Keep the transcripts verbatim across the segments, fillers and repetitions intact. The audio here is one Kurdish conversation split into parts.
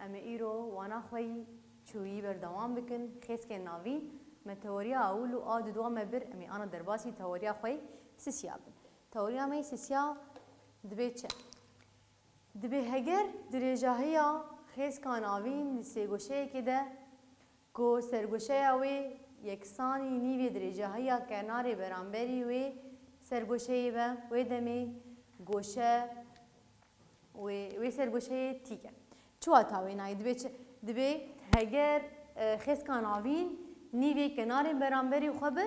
Em ê îro wana xwe yî çûyî berdewam bikin. Xêzkên navîn, me teoriya ewil û a dudwa me bir, em ê ana derbasî teoriya xwe yî sisiya bin. Teoriya me yî sisiya dibê çi? Dibê heger dirêjahiya xêzka navîn di sêgoşeyekê de ku sergoşeya wê yeksanî nîvê dirêjahiya kenarê beramberî wê sergoşeyê be, wê demê goşe wê, wê sergoşeyê tîk e. Çi wata wê nayê? Dibê çi? Dibê heger, e, xêzka navîn nîvê kenarên beramberî xwe be,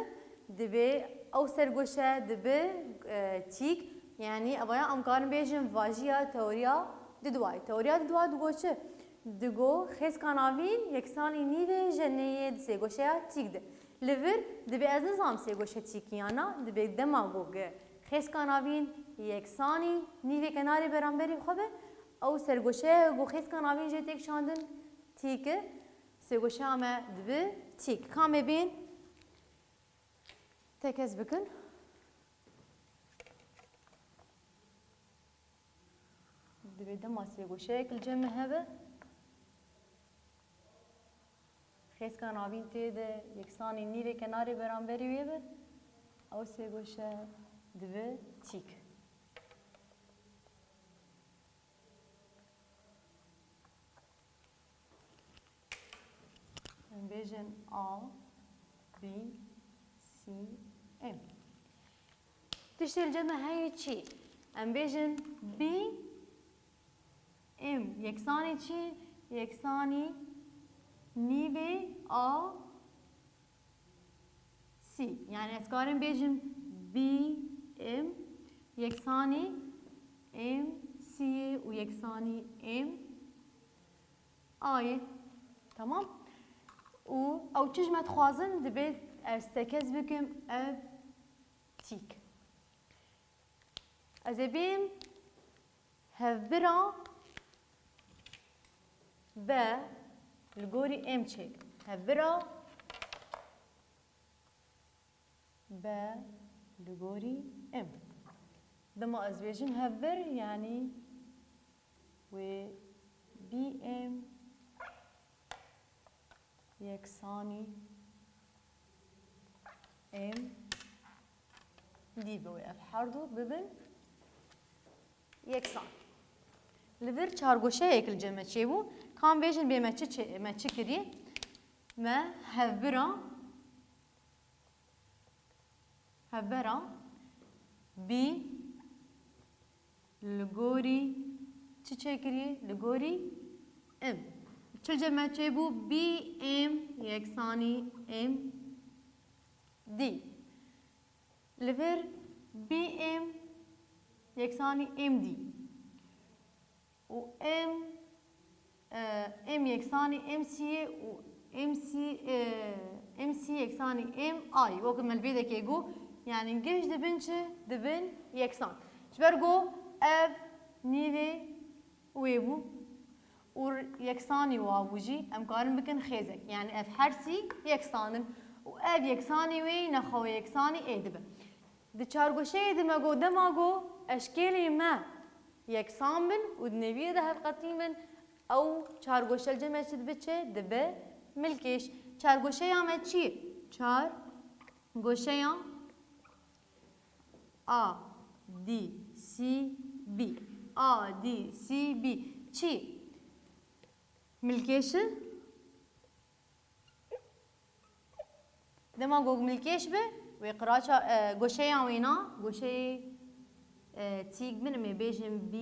dibê ew sergoşe dibe, e, tîk. Yanî evaya em karin bêjin vajiya teoriya didwayê. Teoriya didwa digo çi? Digo xêzka navîn yeksanî nîvê jenê yê di sêgoşeya tîk de. Li vir dibê ez nizanim sêgoşe tîk in ya na, dibê dema ku xêzka navîn yeksanî nîvê kenarê beramberî xwe be, ew sergoşeya ku xêzka navîn jê tê kişandin tîk e, sêgoşeya me dibe tîk. Ka em ê bên tekez bikin. Dibê dema sêgoşeyek li cem me hebe, xêzka navîn tê de yeksanî nîvê kenarê beramberî wê be, ew sêgoşe dibe tîk. Em bêjin A, B, C, M. Tiştê li cem me heye çi? Em bêjin B, M. Yeksanî çi? Yeksanî nîvê A, C. Yanî ez karim bêjim B, M yeksanî M C û yeksanî M A ye. Tamam. Û ew çi ji me dixwazin, dibê ez tekez bikim ev tîk. Ez ê bêm hevbira B li gorî M çêk. Hevbira B li gorî M. Dema ez bêjim hevbir, yanî wê B M yeksanî M D bibe. Ev herdu bibin yeksan. Li vir çargoşeyek li cem me çêbû. Ka em bêjin bê me çi çê-, me çi kiriye? Me hevbira, hevbira B li gorî çi çêkiriye? Li gorî M. Çi li cem me çêbû? B M yeksanî M D. Li vir B M yeksanî M D. Û M, e, M yeksanî M C ye û M C, e, M C yeksanî M A ye. Wekî me li vê dekê got, yanî giş dibin çi? Dibin yeksan. Ji ber ku ev nîvê wê bû û yeksanî wa bû jî, em karin bikin xêzek. Yanî ev her sî yeksan in û ev yeksanî wê yî nexwe wê yeksanî ê dibe. Di çargoşeyê de me got, dema ku eşkêlê me yeksan bin û di nêviyê de hevqetîn bin, ew çargoşe li cem me çi dibe çi? Dibe milkêş. Çargoşeya me çi ye? Çargoşeya A D C B. A D C B. Çi? Milkêş e? Dema ku milkêş be, wê qiraça, e, goşeya wêna, goşeyê, e, tîk bin, em ê bêjin B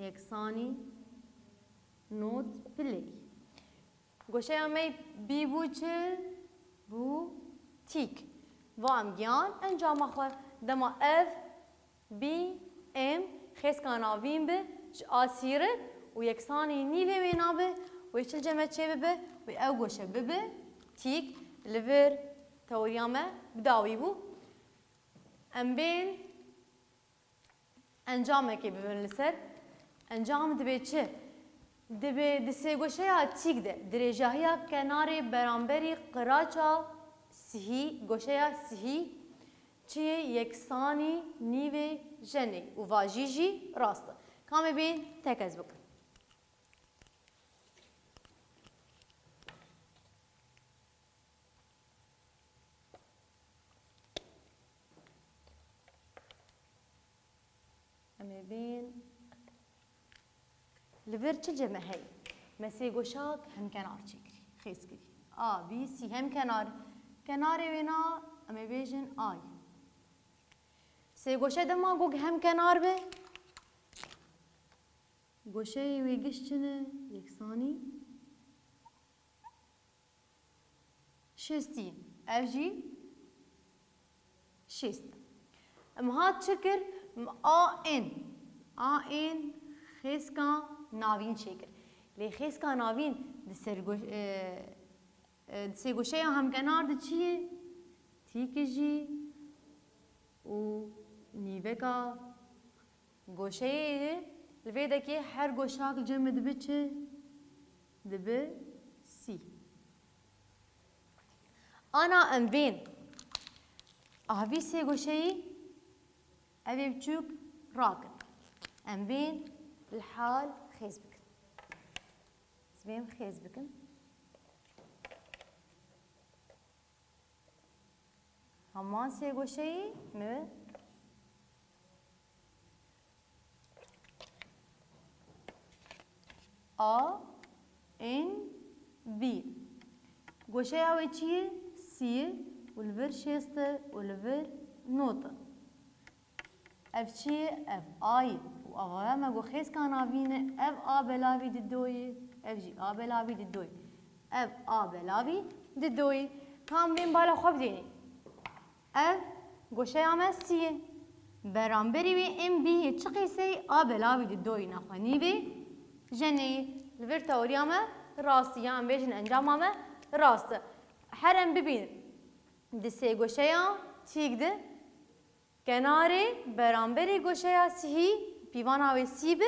yeksanî not pilê. Goşeya me B bû çi? Bû tîk. Va em gihan encama xwe. Dema ev B M xêzka navîn bi ji A sî re û yeksanî nîvê wêna bi, wê çi li cem me çê bibe? Wê ew goşe bibe tîk. Li vir teoriya me bi dawî bû. Em bên encamekê bibin li ser. Encam dibe çi? Dibe di sêgoşeya tîk de dirêjahiya kenarê beramberî qiraça sihî, goşeya sihî, çi yê yeksanî nîvê jenê û vajî jî rast e. Ka em ê bên tekez bikin. Bên. Li vir çi cem e heye? Me sê goşak hemkenar çêkirî, xêz kirî. A, B, C hemkenar. Kenarê wê na, em ê bêjin A ye. Sê goşe dema got hemkenar be, goşeyê wê giş çi ne? Yeksanî şêstî. Ev jî şêst. Em hat çi kir? Em A N. A N xêzka navîn çêkir. Lê xêzka navîn di ser go-, e, e, di sêgoşeya hemkenar de çi ye? Tîkijî û nîveka goşeyê ye. Li vê dekê her goşak li cem me dibe çi? Dibe sî. Ana em bên a vî sê goşeyî, ev ê biçûk rakin. Em bên li hal xêz bikin. Ez bên xêz bikin. Heman sê goşeyî mi? A, N, B. Goşeya wê çi ye? Sî ye û li vir şêst e û li vir not e. Ev çi ye? Ev A ye. Û ava me got xêzka navîn e. Ev A belavî didoyê, ev jî A belavî didoyê. Ev A belavî didoyê. Ka em bên bala xwe bidênê. Ev goşeya me sî ye. Beramberî wê em bî yê çi qîseyî? A belavî didoyê, naxwe nîvê jenê ye. Li vir teoriya me rast e, yan bêjin encama me rast e. Her em bibînin. Di sê goşeya tîk de kenarê beramberî goşeya sihî, pîvana wê sî bi,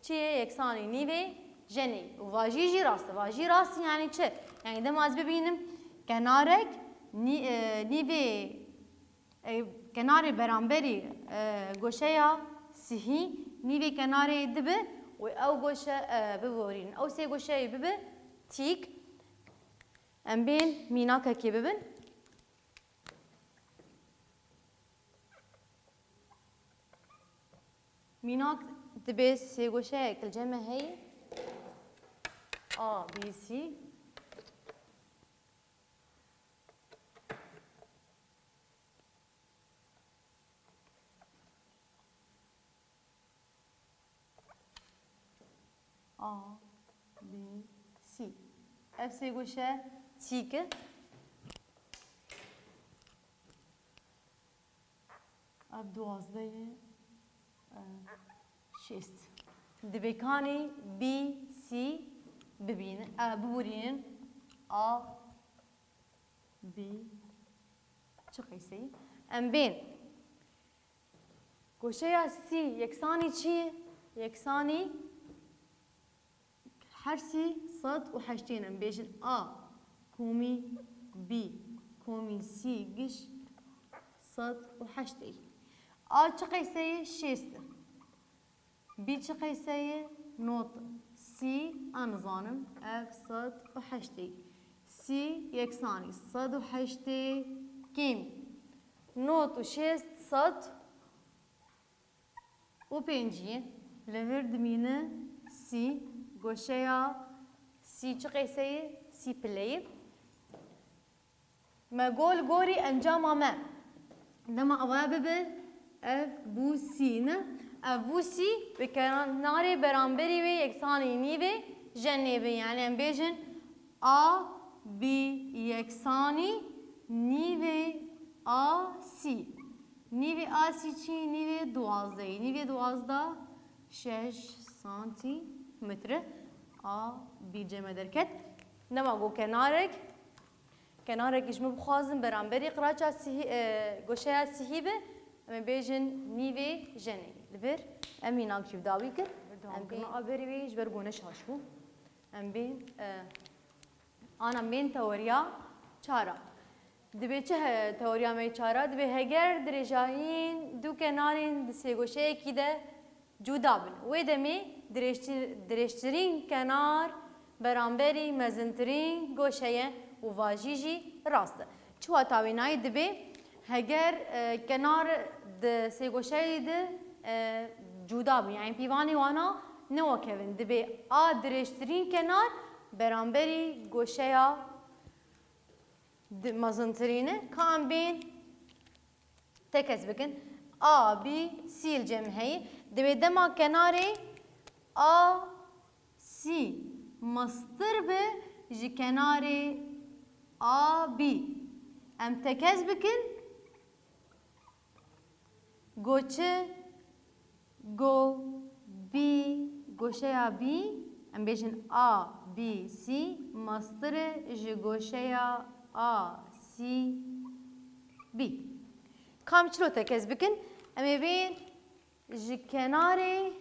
çi ye? Yeksanî nîvê jenê. Û vajî jî rast e. Vajî rast e, yanî çi? Yanî dema ez bibînim kenarek nî-, e, nîvê, e, kenarê beramberî, e, goşeya sihî nîvê kenarê dibi û ew goşe, e, biborînin. Ew sê goşeyê bibi tîk. Em bên mînakekê bibin. Mînak dibe sêgoşeyek li cem me heye. A, B, C. A, B, C. Ev sê goşe tîk e. Ev duwazdeh ye, e, şêst. Divê kanî B, C bibînin, e, biborînin. A, B, çi qîseyî? Em bên. Goşeya sî yeksanî çi ye? Yeksanî her sî sed û heştê ne. Em bêjin A komî B komî sî giş sed û heştê. A çi qîseyê? Şêst e. B çi qîseyê? Not. Sî, em nizanim, ev sed û heştê. Sî yeksanî sed û heştê kêm. Not û şêst sed û pêncî. Li vir dimîne sî. Goşeya sî çi qîseyê? Sî pileyê. Me got li gorî encama me. Dema ava bibe, ev bû sî ne. Ev bû sî bi kenarê beramberî wê yeksanî nîvê jenê be. Yani em bêjin A B yeksanî nîvê A C. Nîvê A C çi? Nîvê duwazdehî. Nîvê duwazdeh şeş santimetre. A B cem me derket. Dema got kenarek. Kenarekî ji min bixwazin beramberî qiraça sihî, e, goşeya sihî be, em ê bêjin nîvê jenê. Li vir em mînak jî bi dawî kir. Em bê a berî wê ji ber gone şaş bû. Em bên, e, ana em bên teoriya çara. Dibê çi he, teoriya me çara? Dibê heger dirêjahiyên du kenarên di sêgoşeyekî de cuda bin. Wê demê dirêjtir-, dirêjtirîn kenar beramberî mezintirîn goşe ye û vajî jî rast e. Çi wata wê nayê? Dibê heger, e, kenar di sêgoşeyî de, e, cuda bin. Yani pîvanê wana ne wek hev in. Dibê A dirêjtirîn kenar beramberî goşeya di-, mezintirîn e. Ka em bên tekez bikin. A, B, C li cem heyî. Dibê dema kenarê A, C mestir bi ji kenarê A, B. Em tekez bikin. Go çi? Go B, goşeya B, em bêjin A, B, C, mestir e ji goşeya A, C, B. Ka em çilo tekez bikin, em ê bên ji kenarê,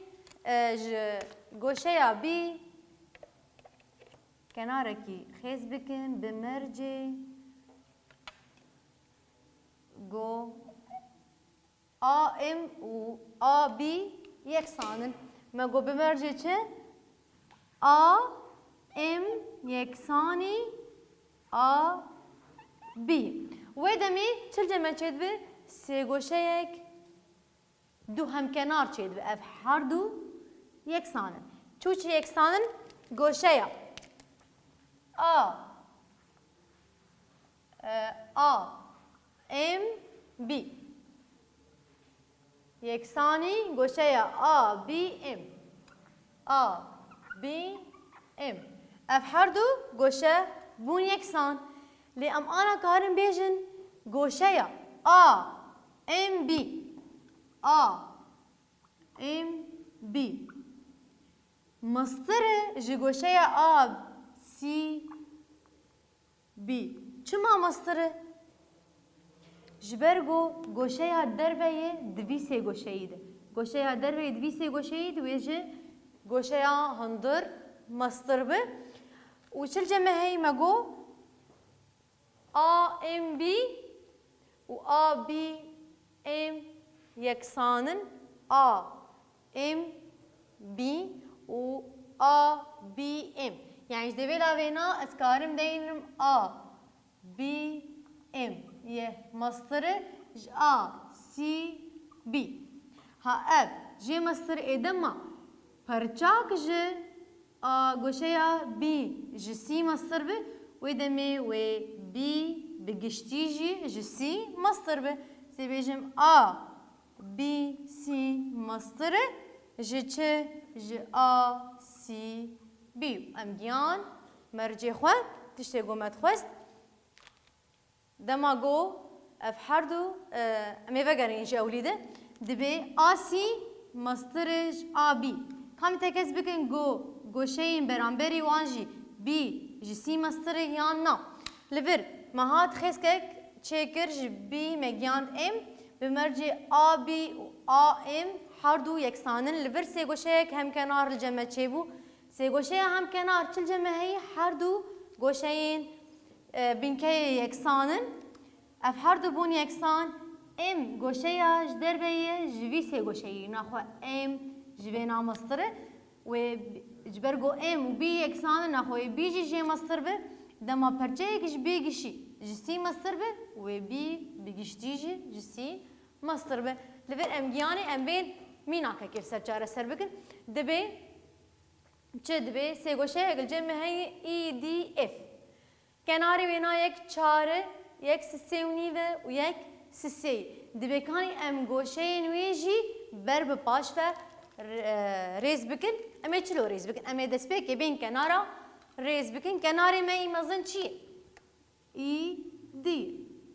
e, ji goşeya B kenarekî xêz bikin, bi mercê go A M û A B yeksan in. Me got bi mercê çi? A M yeksanî A B. Wê demê çi li cem me çêdibe? Sêgoşeyek du hemkenar çêdibe. Ev her du yeksan in. Çû çi yeksan in? Goşeya A, e, A M B. Yeksanî goşeya A B M. A B M. Ev her du goşe bûn yeksan. Lê em ana karin bêjin goşeya A M B. A M B. Mestir e ji goşeya A C B. Çima mestir e? Ji ber ku goşeya derve yê di vî sê goşeyî de. Goşeya derve yê di vî sê goşeyî de wê ji goşeya hundir mestir bi. Û çi li cem me heyî me got? A M B û A B M yeksan in. A M B û A B M. Yani ji devêla vêna ez karim deynim A B M yê mestir e ji A C B. Ha ev jê mestir ê dema perçak ji A goşeya B ji C mestir bi, wê demê wê B bi giştî jî ji C mestir bi. Sê bêjim A B C mestir e ji çi? Ji A C B. Em giyan mercê xwe, tiştê ku me dixwest. Dema go ev her du, e, em ê vegerin ji ewlî de, dibê A C mestir e ji A B. Ka em tekez bikin go goşeyên beramberî wan jî B ji C mestir e yan na? Li vir me hat xêzkek çêkir, ji B me giyand M, bi mercê A B û A M her du yeksan in. Li vir sê goşeyek hemkenar li cem me çêbû. Sê goşeya hemkenar çi li cem me heyî? Her du goşeyên e, binkeyê yeksan in. Ev her du bûn yeksan. M goşeya ji derve ye ji vî sê goşeyî. Naxwe M ji vê na mestir e. Wê b-, ji ber ku M û B yeksan in, naxwe wê B jî jê mestir be. Dema perçeyek ji B gişî ji C mestir be, wê B bi giştî jî ji C mestir be. Li vir em giyanê em bên mînakekê li ser çareser bikin. Dibê çi dibê? Sê goşeyek li cem me heye E D F. Kenarê wêna yek çar e, yek sisê û nîv e û yek sisê. Dibê kanî em goşeyên wê jî ber bi paş ve r-, e, rêz bikin. Em ê çilo rêz bikin? Em ê destpêkê bên kenara rêz bikin. Kenarê me yî mezin çi ye? E D.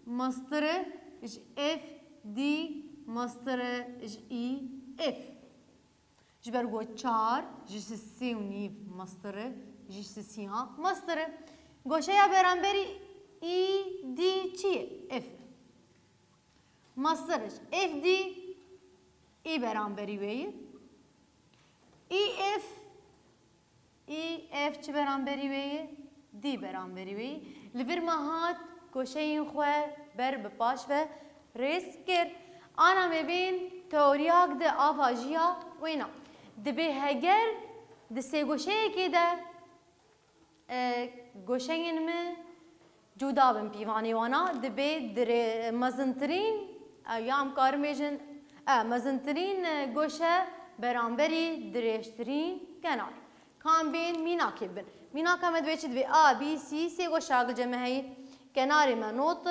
Mestir e ji F D, mestir e ji E F. Ji ber ku çar ji sisê û nîv mestir e, ji sisiya mestir e. Goşeya beramberî E D çi ye? F. Mestir e ji F D, E beramberî wê ye. E F, E F çi beramberî wê ye? D beramberî wê ye. Li vir me hat goşeyên xwe ber bi paş ve rêz kir. Ana me bên teoriyak de avajiya wêna. Dibê heger di sêgoşeyekê de, e, goşeyên me cuda bin pîvanê wana, dibê dirê-, mezintirîn, e, ya em karin bêjin, e, mezintirîn, e, goşe beramberî dirêjtirîn kenar. Ka em bên mînakê bibin. Mînaka me divê çi divê? A, B, C, sê goşa li cem me heyî. Kenarê me not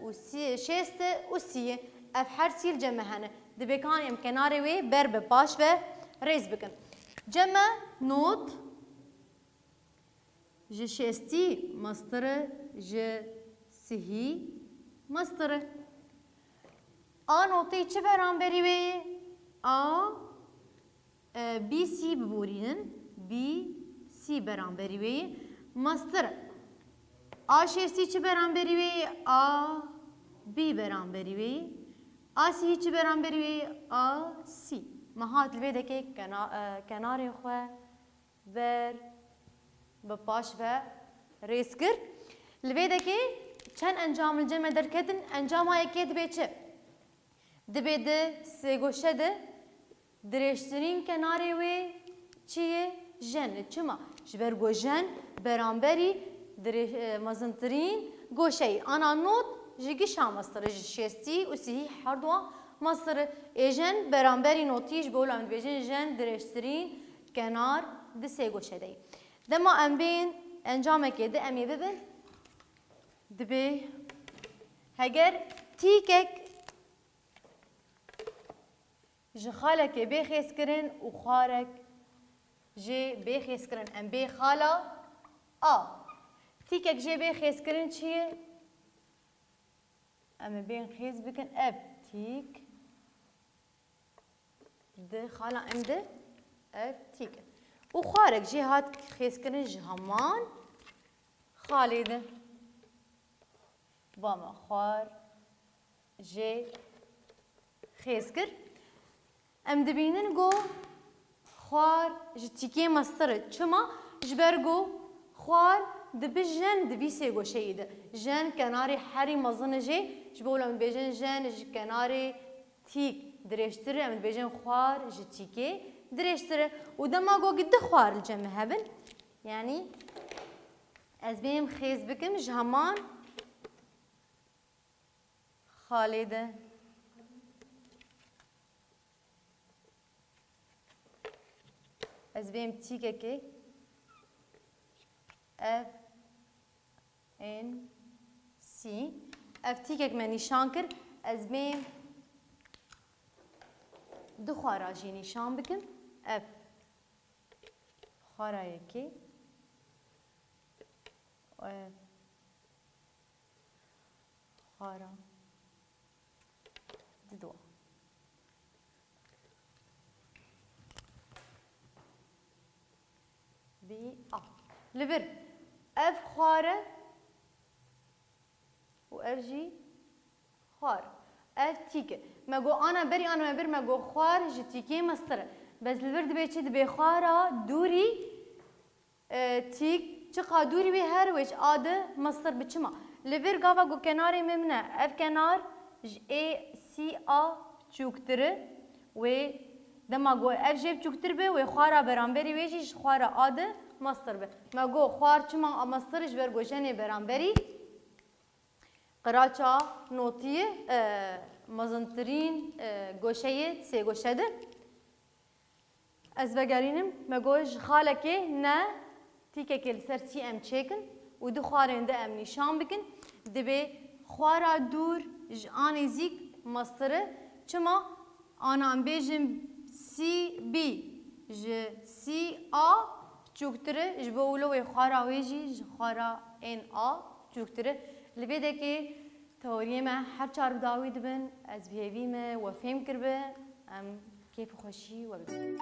û sî, şêst û sî. Ev her sî li cem me hene. Divê ka em kenarê wê ber bi paş ve rêz bikin. Cem me not ji şêstî mestir e, ji sihî mestir e. A notî çi beramberî wê ye? A, e, B C biborînin. B C beramberî wê ye. Mestir e. A şêstî çi beramberî wê ye? A B beramberî wê ye. A sihî çi beramberî wê ye? A C. Me hat li vê dekê kena-, e, kenarê xwe ber bi paş ve rêz kir. Li vê dekê çend encam li cem me derketin. Encama yekê dibê çi? Dibê di sêgoşe de dirêjtirîn kenarê wê çi ye? Jen e. Çima? Ji ber ku jen beramberî dirê-, e, mezintirîn goşeyî. Ana not ji gişa mestir e, ji şêstî û sihî herduwa mestir e. Ê jen beramberî notî, ji bo wilo em dibêjin jen dirêjtirîn kenar di sêgoşe de ye. Dema em bên encamekê di em ê bibin, dibê heger tîkek ji xalekê bê xêzkirin û xwarek jê bê xêzkirin, em bê xala A. Tîkek jê bê xêzkirin çi ye? Em ê bên xêz bikin. Ev tîk di xala em di ev tîk e. Û xwarek jê hat xêzkirin ji heman xalê de. Ba me xwar jê xêz kir. Em dibînin ku xwar ji tîkê mestir e. Çima? Ji ber ku xwar dibi jen di vî sêgoşeyî de. Jen kenarê herî mezin e jê. Ji bo wilo em dibêjin jen ji kenarê tîk dirêjtir e, em dibêjin xwar ji tîkê dirêjtir e. Û dema ku du xwar li cem me hebin, yanî ez bêm xêz bikim ji heman xalê de. Ez bêm tîkekê. Ev ên sî. Ev tîkek me nîşan kir. Ez bêm du xwara jî nîşan bikim. Ev xwara yekê. Ev xwara diduwa. Bî a. Li vir ev xwar e û ev jî xwar. Ev tîk e. Me got ana berî ana me bir me got xwar ji tîkê mestir e. Bes li vir dibê çi? Dibê xwara dûrî E, tîk, çiqa dûrî wê her wêç a di mestir bi çima? Li vir gava ku kenarê me min e, ev kenar ji ê sî a biçûktir e, wê dema ku ev jê biçûktir be, wê xwara beramberî wê jî ji xwara a di mestir be. Me got xwar çima a mestir e, ji ber ku jenê beramberî qiraça notî ye, e, mezintirîn, e, goşeyê sê goşe de. Ez vegerînim, me got ji xalekê ne tîkekê li ser sî em çêkin û du xwarên de em nîşan bikin. Dibê xwara dûr ji a nêzîk mestir e. Çima? Ana em bêjin sî bî ji sî a biçûktir e, ji bo wilo wê xwara wê jî ji xwara ên a biçûktir e. Li vê dekê Teoriyê me her çar bi dawî dibin, ez bi hêvî me we fêm kiribe, em kêf û xweşî we bibin.